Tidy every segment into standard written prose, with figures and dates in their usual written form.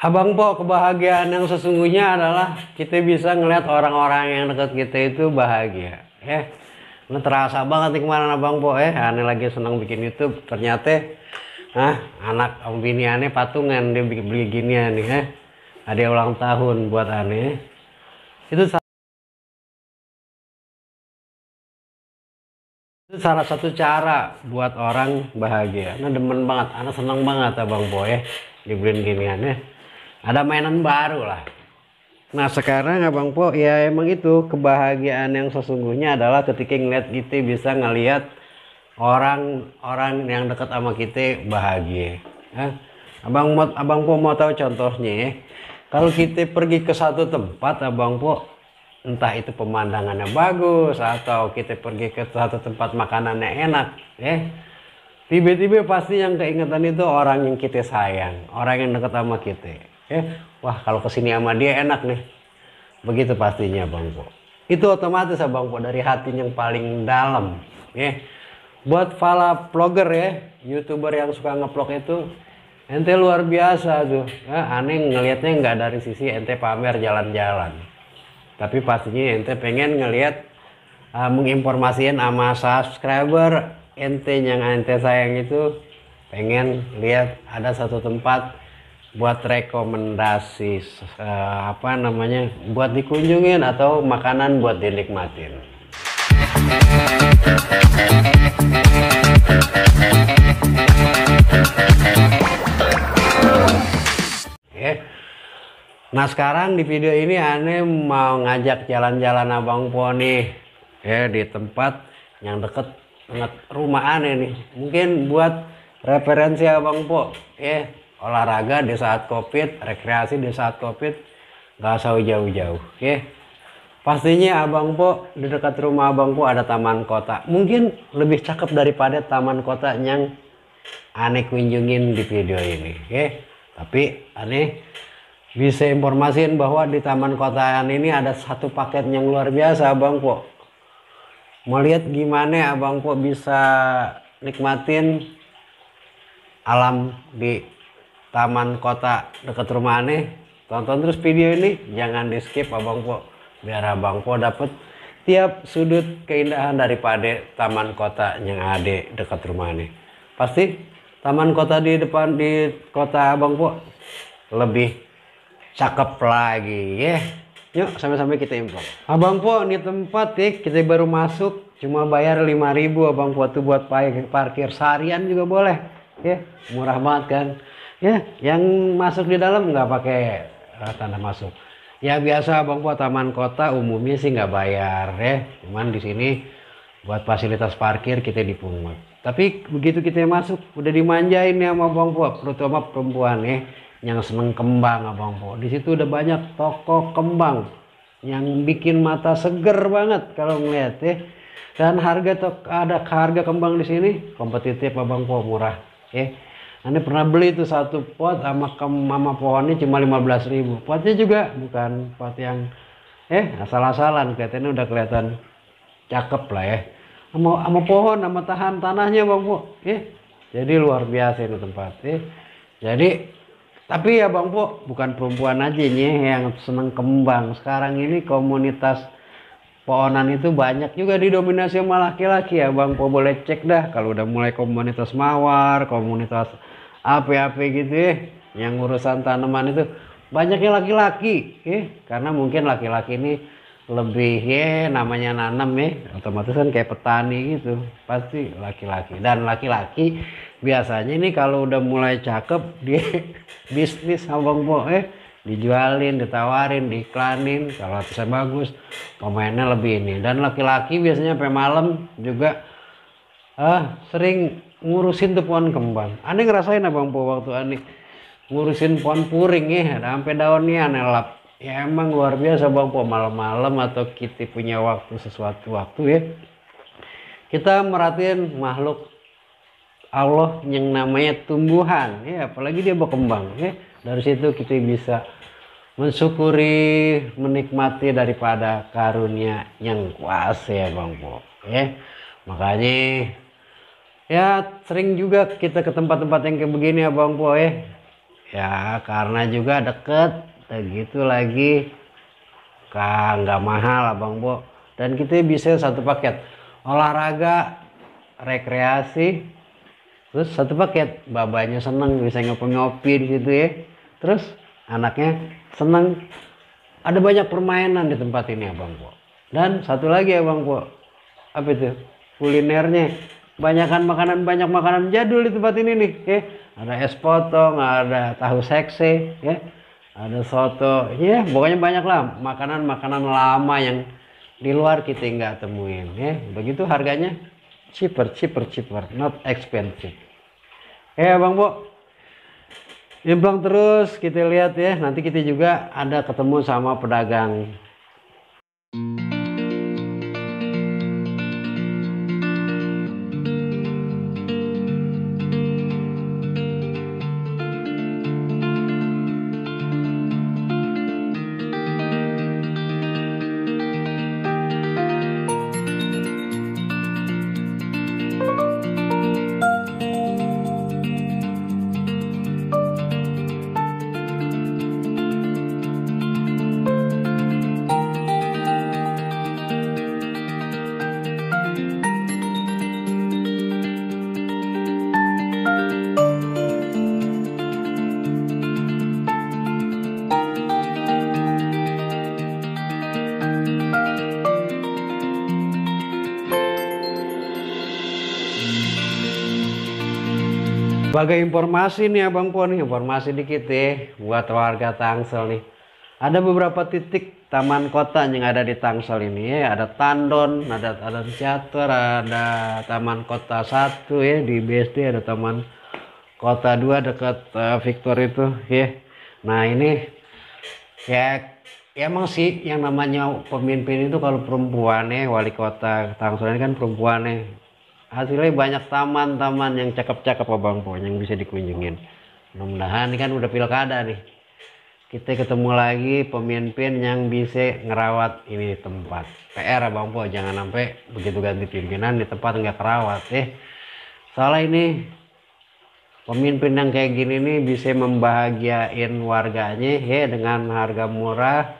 Abang Po, kebahagiaan yang sesungguhnya adalah kita bisa ngelihat orang-orang yang dekat kita itu bahagia. Ini terasa banget nih kemarin Abang Po, aneh lagi senang bikin YouTube. Ternyata, anak om bini aneh patungan dia beli ginian nih, ada ulang tahun buat aneh. Itu salah satu cara buat orang bahagia. Nah demen banget, anak seneng banget Abang Po dibeliin ginian ya. Ada mainan baru lah. Nah sekarang Abang Po ya emang itu kebahagiaan yang sesungguhnya adalah ketika ngeliat kita bisa ngeliat orang-orang yang dekat sama kita bahagia. Abang Po mau tahu contohnya ya. Kalau kita pergi ke satu tempat Abang Po, entah itu pemandangannya bagus atau kita pergi ke satu tempat makanannya enak, tiba-tiba pasti yang keingetan itu orang yang kita sayang, orang yang dekat sama kita. Wah kalau kesini sama dia enak nih, begitu pastinya Bang Po. Itu otomatis Bang Po dari hati yang paling dalam. Buat para vlogger youtuber yang suka ngevlog itu, ente luar biasa tuh. Aneh ngelihatnya nggak dari sisi ente pamer jalan-jalan, tapi pastinya ente pengen ngelihat menginformasikan sama subscriber ente yang ente sayang itu, pengen lihat ada satu tempat buat rekomendasi buat dikunjungin atau makanan buat dinikmatin. Nah sekarang di video ini aneh mau ngajak jalan-jalan Abang Po nih di tempat yang deket banget rumah aneh nih, mungkin buat referensi Abang Po olahraga di saat covid, rekreasi di saat covid, gak usah jauh-jauh. Pastinya Abang Po di dekat rumah Abang Po ada taman kota, mungkin lebih cakep daripada taman kota yang aneh kunjungin di video ini. Tapi aneh bisa informasiin bahwa di taman kotaan ini ada satu paket yang luar biasa Abang Po. Mau lihat gimana Abang Po bisa nikmatin alam di taman kota dekat rumah aneh? Tonton terus video ini, jangan di skip Abang Po, biar Abang Po dapet tiap sudut keindahan daripada taman kota yang ada dekat rumah aneh. Pasti taman kota di depan di kota Abang Po lebih cakep lagi Yuk sampai-sampai kita info. Abang Po ini tempat kita baru masuk cuma bayar 5.000 Abang Po tuh buat parkir seharian juga boleh murah banget kan yang masuk di dalam nggak pakai tanda masuk ya biasa Abang Po. Taman kota umumnya sih nggak bayar cuman di sini buat fasilitas parkir kita dipungut, tapi begitu kita masuk udah dimanjain sama Abang Po, terutama perempuan yang seneng kembang Abang Po. Di situ udah banyak toko kembang yang bikin mata seger banget kalau ngeliat dan harga kembang di sini kompetitif Abang Po, murah. Anda pernah beli itu satu pot sama pohonnya cuma 15.000. Potnya juga bukan pot yang asal-asalan, kelihatannya udah kelihatan cakep lah sama pohon sama tahan tanahnya Bang Po. Jadi luar biasa ini tempat jadi. Tapi ya Bang Po, bukan perempuan aja nih yang seneng kembang. Sekarang ini komunitas pohonan itu banyak juga didominasi sama laki-laki ya Bang Po. Boleh cek dah kalau udah mulai komunitas mawar, komunitas apa gitu yang urusan tanaman itu banyaknya laki-laki karena mungkin laki-laki ini lebih namanya nanam otomatis kan kayak petani gitu, pasti laki-laki. Dan laki-laki biasanya ini kalau udah mulai cakep dia bisnis Abang Po dijualin, ditawarin, diiklanin kalau bisa bagus, pemainnya lebih ini. Dan laki-laki biasanya sampai malam juga sering ngurusin tuh pohon kembang. Aneh ngerasain Abang Po waktu aneh ngurusin pohon puring ada sampai daunnya aneh lap. Ya emang luar biasa Bang Po, malam-malam atau kita punya waktu sesuatu waktu kita merhatiin makhluk Allah yang namanya tumbuhan apalagi dia berkembang dari situ kita bisa mensyukuri, menikmati daripada karunia yang kuasa Bang Po makanya sering juga kita ke tempat-tempat yang kayak begini Bang Po Ya karena juga deket, gitu lagi nggak mahal Abang Bo. Dan kita bisa satu paket olahraga, rekreasi, terus satu paket babanya seneng bisa ngopi-ngopi di situ ya. Terus anaknya seneng, ada banyak permainan di tempat ini Abang Po. Dan satu lagi Abang Po, apa itu kulinernya, banyak makanan jadul di tempat ini nih ya. Ada es potong, ada tahu sekse ya, ada soto ya, pokoknya banyak lah makanan lama yang di luar kita nggak temuin ya. Begitu harganya cheaper, not expensive ya Bang Bo. Implang terus kita lihat ya, nanti kita juga ada ketemu sama pedagang. Sebagai informasi nih Abang Po nih, informasi dikit ya buat warga Tangsel nih. Ada beberapa titik taman kota yang ada di Tangsel ini ya. Ada Tandon, ada teater, ada Taman Kota 1 ya di BSD, ada Taman Kota 2 dekat Victor itu ya. Nah ini ya emang sih yang namanya pemimpin itu kalau perempuan ya, wali kota Tangsel ini kan perempuan ya. Hasilnya banyak taman-taman yang cakep-cakep Abang Po yang bisa dikunjungin. Mudah-mudahan ini kan udah pilkada nih, kita ketemu lagi pemimpin yang bisa ngerawat ini tempat. PR Abang Po, jangan sampai begitu ganti pimpinan di tempat nggak kerawat Soalnya ini pemimpin yang kayak gini nih bisa membahagiain warganya ya dengan harga murah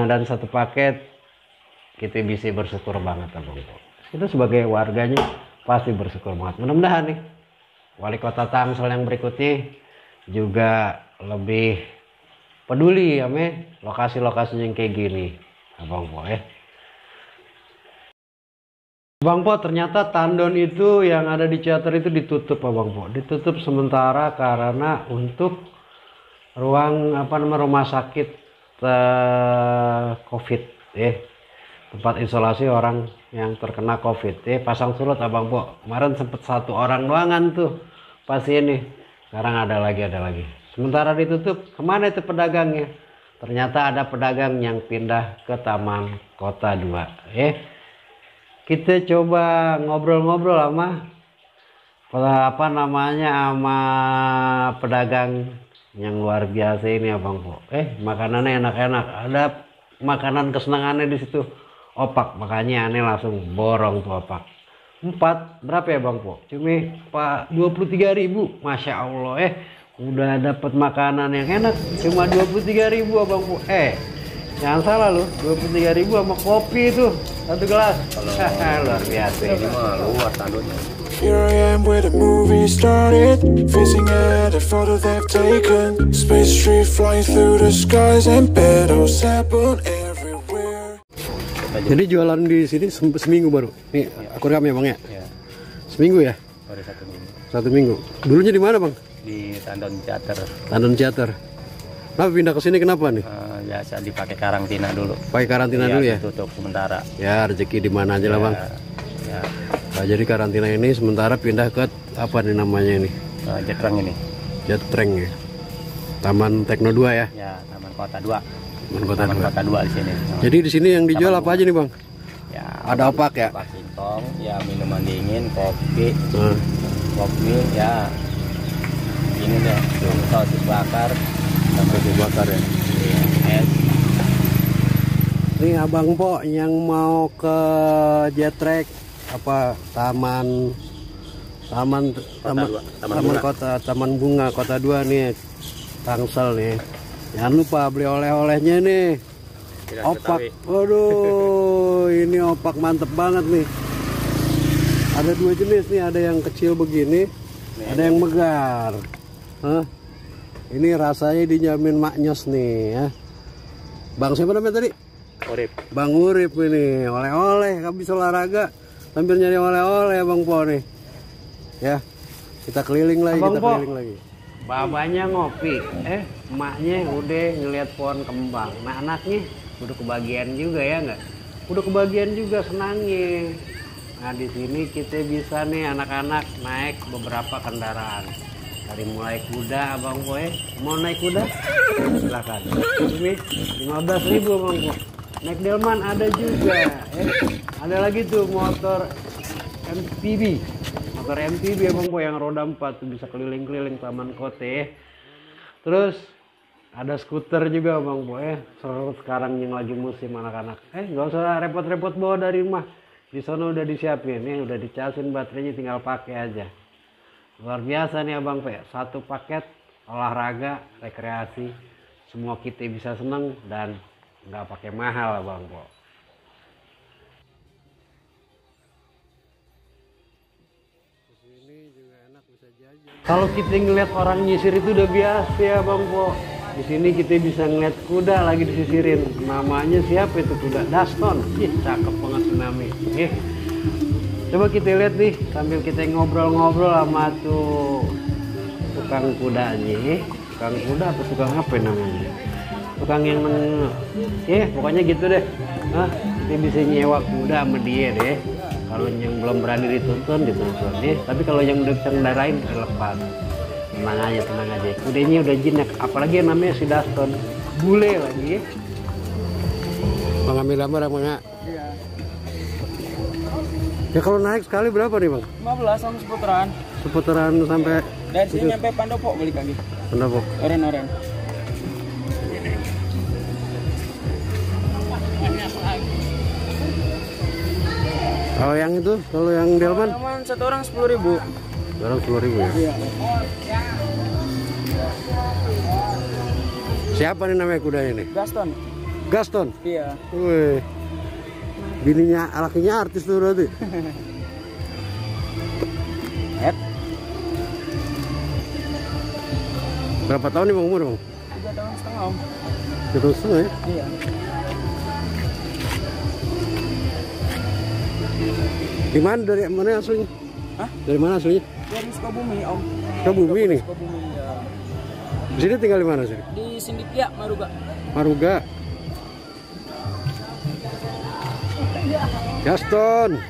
dan satu paket, kita bisa bersyukur banget Abang Po. Itu sebagai warganya pasti bersyukur banget. Mudah-mudahan nih wali kota Tangsel yang berikutnya juga lebih peduli ya lokasi-lokasi yang kayak gini Abang Po ya. Abang Po, ternyata Tandon itu yang ada di teater itu ditutup Abang Po. Ditutup sementara karena untuk ruang rumah sakit COVID ya. Tempat isolasi orang yang terkena COVID pasang surut Abang Po. Kemarin sempat 1 orang doangan tuh pasien nih. Sekarang ada lagi. Sementara ditutup, kemana itu pedagangnya? Ternyata ada pedagang yang pindah ke Taman Kota 2 Kita coba ngobrol-ngobrol sama sama pedagang yang luar biasa ini Abang Po. Makanannya enak-enak, ada makanan kesenangannya di situ. Opak, makanya aneh langsung borong tuh opak. 4 berapa ya Bang Po? Cuma 23.000, Masya Allah udah dapat makanan yang enak cuma 23.000 Abang Po. Jangan salah loh, 23.000 sama kopi itu 1 gelas. Luar biasa. Ini mah luar Tandonnya. Here I am where the movie started, facing at a photo they've taken. Space tree flying through the skies and battles happen everywhere. Jadi jualan di sini seminggu baru. Nih, aku rekam ya Bang ya? Ya. Seminggu ya? Baru 1 minggu. 1 minggu. Dulunya di mana Bang? Di Tandon Teater. Tandon Teater. Kenapa pindah ke sini kenapa nih? Biasa dipakai karantina dulu. Pakai karantina dulu ya? Tutup sementara. Ya rezeki di mana aja lah Bang. Ya. Nah, jadi karantina ini sementara pindah ke apa nih namanya ini? Jetreng ini. Jetreng ya. Taman Tekno 2 ya? Ya, Taman Kota 2. Taman Kota 2 di sini. Jadi di sini yang dijual apa aja nih Bang? Ya, ada opak ya? Opak singkong, ya minuman dingin, kopi, kopi, ya ini deh, sosis bakar, sosis bakar ya. Es. Ini Abang Po yang mau ke Jetrek apa Taman Taman Bunga Kota 2 nih, Tangsel nih. Jangan lupa beli oleh-olehnya nih. Opak, waduh, ini opak mantep banget nih. Ada 2 jenis nih, ada yang kecil begini, ada yang megar. Hah? Ini rasanya dijamin maknyos nih ya. Bang siapa namanya tadi? Urip. Bang Urip ini, oleh-oleh, habis olahraga sambil nyari oleh-oleh Bang Po nih. Ya, kita keliling lagi, keliling lagi. Babanya ngopi, emaknya udah ngeliat pohon kembang. Nah anaknya udah kebagian juga ya nggak? Udah kebagian juga senangnya. Nah di sini kita bisa nih anak-anak naik beberapa kendaraan. Dari mulai kuda Abang Po mau naik kuda? Silakan. Ini 15.000 Abang Po. Naik delman ada juga. Ada lagi tuh motor MTB. Motor MTB Abang Po yang roda 4 tuh bisa keliling-keliling taman kota. Terus ada skuter juga Bang Po sekarang yang lagi musim anak-anak. Nggak usah repot-repot bawa dari rumah. Di sana udah disiapin nih, udah dicasin baterainya, tinggal pakai aja. Luar biasa nih Abang Po. Satu paket olahraga, rekreasi, semua kita bisa seneng dan nggak pakai mahal Abang Po. Kalau kita ngeliat orang nyisir itu udah biasa ya Bang Po. Di sini kita bisa ngeliat kuda lagi disisirin. Namanya siapa itu kuda? Daston. Cakep banget namanya. Coba kita lihat nih sambil kita ngobrol-ngobrol sama tuh tukang kudanya. Tukang kuda apa tukang apa namanya? Tukang yang pokoknya gitu deh. Kita bisa nyewa kuda sama dia deh. Kalau yang belum berani dituntun deh. Tapi kalau yang udah bisa ngendarain lepas. Tenang aja. Kudanya udah jinak. Apalagi yang namanya si Daston. Bule lagi. Bang ambil gambar apa enggak? Iya. Ya kalau naik sekali berapa nih Bang? 15 sama seputaran. Seputaran sampai dari sini sampai Pandopo balik lagi. Pandopo. Oren. Kalau yang itu, kalau yang delman? Delman satu orang 10.000. Orang 10.000 ya? Iya. Siapa nih namanya kudanya nih? Gaston. Gaston? Iya. Wih. Bininya, lakinya artis tuh berarti? Berapa tahun nih Bang umur Bang? 3 tahun setengah Om. 3 tahun setengah ya? Iya. Di mana, dari mana aslinya? Hah? Dari mana aslinya? Dari Sukabumi Om. Sukabumi nih? Sukabumi ya. Di sini tinggal di mana sih? Di Sindikia Maruga. Maruga. Gaston.